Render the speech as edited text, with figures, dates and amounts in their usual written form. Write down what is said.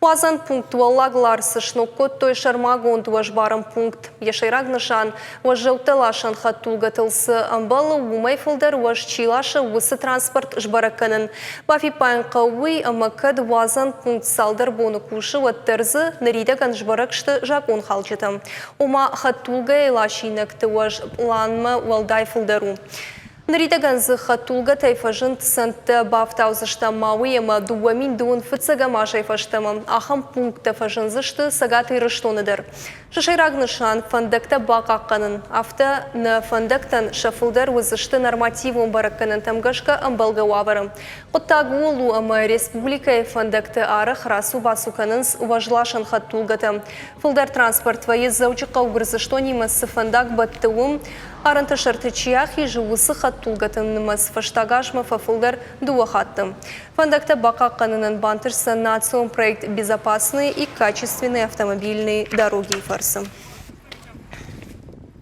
Уадзӕн пункт Уӕллаг Ларсы сног кодтой сӕрмагонд уӕзбарӕн пункт. Йӕ сӕйраг нысан уӕззӕуттӕ ласӕн хӕдтулгӕтыл цы ӕмбӕлы, уымӕй фылдӕр уӕз чи ласы, уыцы транспорт сбӕрӕг кӕнын. Бафиппайын хъӕуы уый, ӕмӕ кӕд уадзӕн пункт цалдӕр боны кусы, уӕддӕр дзы ныридӕгӕн сбӕрӕг сты закъонхалджытӕ. Ома, хӕдтулгӕйы ласинӕгты уӕз пъланмӕ уӕлдай фылдӕр у. Ныридӕгӕн дзы хӕдтулгӕтӕй фӕзынд цӕндтӕ бафтаудзыстӕм ма уый ӕмӕ 2002 фыццӕгӕм азӕй фӕстӕмӕ ахӕм пункттӕ фӕзындзысты Цӕгат Ирыстоны дӕр. Сӕ сӕйраг нысан фӕндӕгтӕ бахъахъхъӕнын. Афтӕ нӕ фӕндӕгтӕн сӕ фылдӕр уыдзысты нормативон бӕрӕггӕнӕнтӕм гӕсгӕ ӕмбӕлгӕ уавӕры. Хъуыддаг ууыл у, ӕмӕ республикӕйы фӕндӕгты арӕх рацу-бацу кӕнынц уӕзласӕн хӕдтулгӕтӕ. Фылдӕр транспорт вӕййы Дзӕуджыхъӕу Гуырдзыстонимӕ цы фӕндаг бӕтты, уым. Арӕнты сӕрты чи ахизы, уыцы хӕдтулгӕты нымӕц фӕстаг азмӕ фӕфылдӕр дыууӕ хатты. Фӕндӕгтӕ бахъахъхъӕнынӕн бантысдзӕн национ проект «Безопасные и качественные автомобильные дороги» фӕрцы.